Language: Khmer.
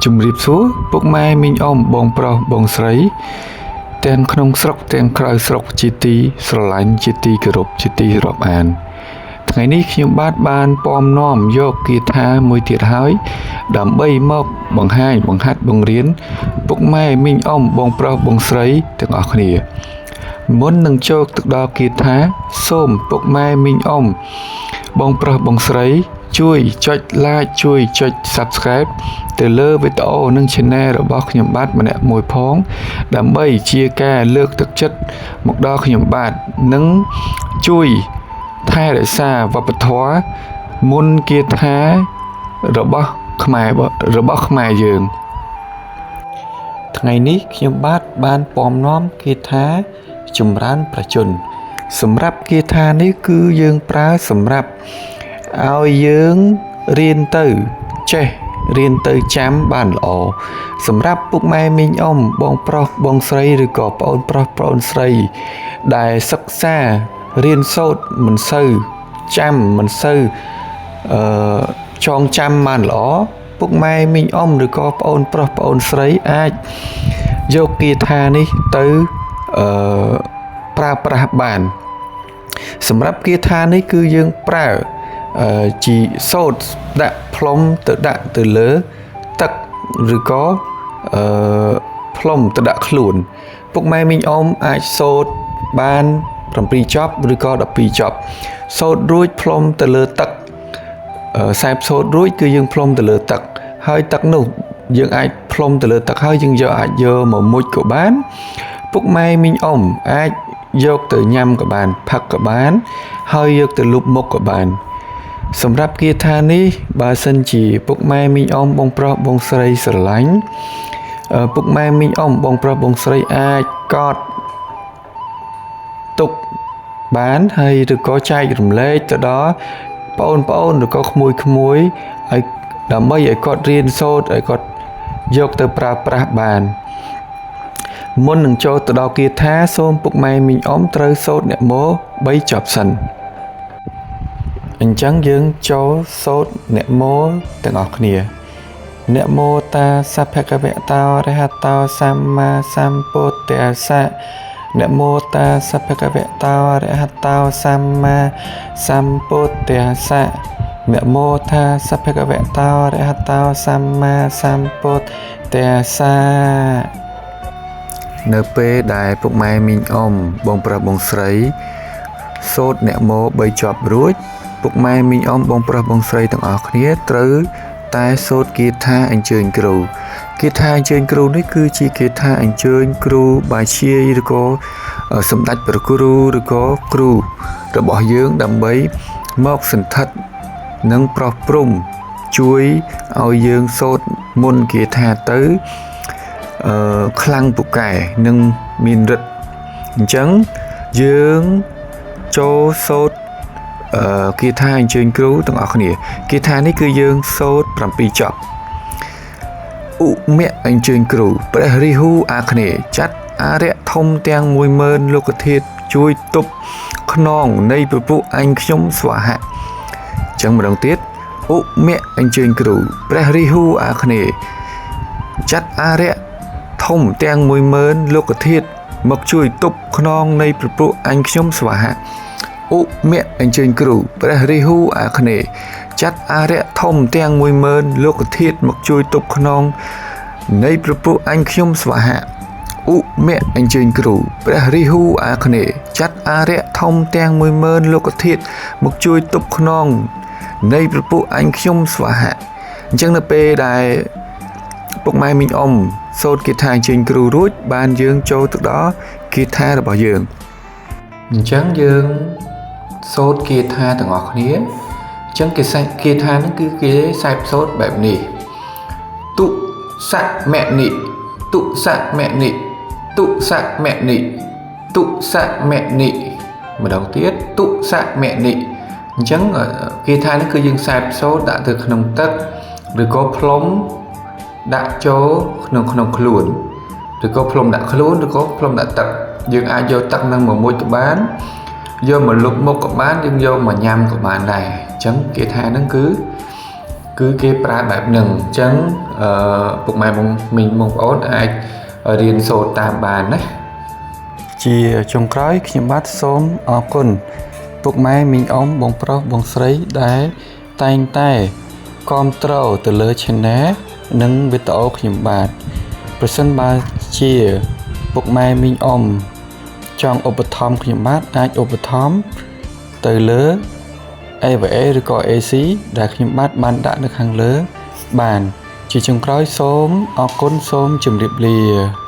ជំរាបសួរពុកម៉ែមីងអ៊ំបងប្រុសបងស្រីទាំងក្នុងស្រុកទាំងក្រៅស្រុកជាទីស្រឡាញ់ជាទីគោរពជាទីរាប់អានថ្ងៃនេះខ្ញុំបាទបានពំនាំយកគាថាមួយទៀតហើយដើម្បីមកបង្ហាញបង្ហាត់បង្រៀនពុកម៉ែមីងអ៊ំបងប្រុសបងស្រីទាំងអស់គ្នាមុននឹងចូលទៅដល់គាថាសូមពុកម៉ែមីងអ៊ំបងប្រុសបងស្រីជួយចុច like ជួយចុច Subscribe ទៅលើវីដេអូនិង Channel របស់ខ្ញុំបាទម្នាក់មួយផងដើម្បីជាការលើកទឹកចិត្តមកដល់ខ្ញុំបាទនិងជួយថែរក្សាវប្បធម៌មុនគាថារបស់ខ្មែររបស់ខ្មែរយើងថ្ងៃនេះខ្ញុំបាទបានពំនាំគាថាចម្រើនប្រជញ្ញសម្រាប់គាថានេះគឺយើងប្រើសម្រាប់ឲ្យយើងរៀនទៅចេះរៀនទៅចាំបានល្អសម្រាប់ពុកម៉ែមីងអ៊ំបងប្រុសបងស្រីឬក៏ប្អូនប្រុសប្អូនស្រីដែលសិក្សារៀនសូត្រមិនសូវចាំមិនសូវចងចាំបានល្អពុកម៉ែមីងអ៊ំឬក៏ប្អូនប្រុសប្អូនស្រីអាចយកគាថានេះទៅប្រើប្រាស់បានសម្រាប់គាថានេះគឺយើងប្រើជីសូត្រដាក់ផ្លុំទៅដាក់ទៅលើទឹកឬក៏ផ្លុំទៅដាក់ខ្លួនពុកម៉ែមីងអ៊ំអាចសូត្របាន7ចប់ឬក៏12ចប់សូត្ររួចផ្លុំទៅលើទឹកខ្សែសូត្ររួចគឺយើងផ្លុំទៅលើទឹកហើយទឹកនោះយើងអាចផ្លុំទៅលើទឹកហើយយើងយកអាចយកមកមុជក៏បានពុកម៉ែមីងអ៊ំអាចយកទៅញ៉ាំក៏បានផឹកក៏បានហើយយកទៅលូបមុខក៏បានសម្រាប់គាថានេះបើសិនជាពុកម៉ែមីងអ៊ំបងប្រុសបងស្រីស្រឡាញ់ពុកម៉ែមីងអ៊ំបងប្រុសបងស្រីអាចកត់ទុកបានហើយឬក៏ចែករំលែកទៅដល់ប្អូនប្អូនឬក៏ក្មួយក្មួយឲ្យដើម្បីឲ្យគាត់រៀនសូត្រឲ្យគាត់យកទៅប្រើប្រាស់បានមុននឹងចូលទៅដល់គាថាសូមពុកម៉ែមីងអ៊ំត្រូវសូត្រនមោ3ចប់សិនអញ្ចឹងយើងចូលសូត្រនមោទាំងអស់គ្នានមោតាសភគវៈតោរហតោសម្មាសម្ពុទ្ធស្សៈនមោតាសភគវៈតោរហតោសម្មាសម្ពុទ្ធស្សៈនមោតាសភគវៈតោរហតោសម្មាសម្ពុទ្ធស្សៈនៅពេលដែលពុកម៉ែមីងអ៊ំបងប្រុសបងស្រីសូត្រនមោ3ចប់រួចពុកម៉ែមីងអ៊ំបងប្រុសបងស្រីទាំងអស់គ្នាត្រូវតែសូត្រគាថាអញ្ជើញគ្រូគាថាអញ្ជើញគ្រូនេះគឺជាគាថាអញ្ជើញគ្រូបាជាយឬក៏សម្ដេចព្រះគ្រូឬក៏គ្រូរបស់យើងដើម្បីមកសន្ធិដ្ឋនិងប្រោះព្រំជួយឲ្យយើងសូត្រមុនគាថាទៅខ្លាំងពូកែនិងមានឫទ្ធិអញ្ចឹងយើងចូលសូត្រគាថាអញ្ជើញគ្រូទាំងអស់គ្នាគាថានេះគឺយើងសូត្រ7ចប់ឧមៈអញ្ជើញគ្រូព្រះរាហូអាគ្នេយ៍ចាត់អារក្សធំទាំង10000លោកធាតុជួយទប់ខ្នងនៃពពុះអញខ្ញុំស្វាហៈអញ្ចឹងម្ដងទៀតឧមៈអញ្ជើញគ្រូព្រះរាហូអាគ្នេយ៍ចាត់អារក្សធំទាំង10000លោកធាតុមកជួយទប់ខ្នងនៃពពុះអញខ្ញុំស្វាហៈឧមៈអញ្ជើញគ្រូព្រះរាហូអាគ្នេយ៍ចាត់អារក្សធំទាំង10000លោកធាតុមកជួយទប់ខ្នងនៃពពុះអញខ្ញុំស្វាហៈឧមៈអញ្ជើញគ្រូព្រះរាហូអាគ្នេយ៍ចាត់អារក្សធំទាំង10000លោកធាតុមកជួយទប់ខ្នងនៃពពុះអញខ្ញុំស្វាហៈអញ្ចឹងនៅពេលដែលពុកម៉ែមីងអ៊ំសូត្រគាថាអញ្ជើញគ្រូរួចបានយើងចូលទៅដល់គាថារបស់យើងអញ្ចឹងយើងសូត្រគាថាទាំងអស់គ្នាអញ្ចឹងគេគាថាហ្នឹងគឺគេខ្សែសូត្របែបនេះទុសមនិទុសមនិទុសមនិទុសមនិម្ដងទៀតទុសមនិអញ្ចឹងគាថានេះគឺយើងខ្សែសូត្រដាក់ទៅក្នុងទឹកឬក៏ផ្លុំដាក់ចូលក្នុងខ្លួនឬក៏ផ្លុំដាក់ខ្លួនឬក៏ផ្លុំដាក់ទឹកយើងអាចយកទឹកនឹងមកមុជក៏បានយកមកលុបមុខក៏បានយើងយកមកញ៉ាំក៏បានដែរអញ្ចឹងគេថាហ្នឹងគឺ គឺគេប្រើបែបហ្នឹងអញ្ចឹងអឺពុកម៉ែបងមីងបងប្អូនអាចរៀនសូត្រតាមបានណាជាចុងក្រោយខ្ញុំបាទសូមអរគុណពុកម៉ែមីងអ៊ំបងប្រុសបងស្រីដែលតែងតែគាំទ្រទៅលើ Channel និងវីដេអូខ្ញុំបាទប្រសិនបើជាពុកម៉ែមីងអ៊ំចង់ឧបត្ថម្ភខ្ញុំបាទអាចឧបត្ថម្ភទៅលើ ABA ឬក៏ AC ដែលខ្ញុំបាទបានដាក់នៅខាងលើបានជាចុងក្រោយសូមអរគុណសូមជម្រាបលា។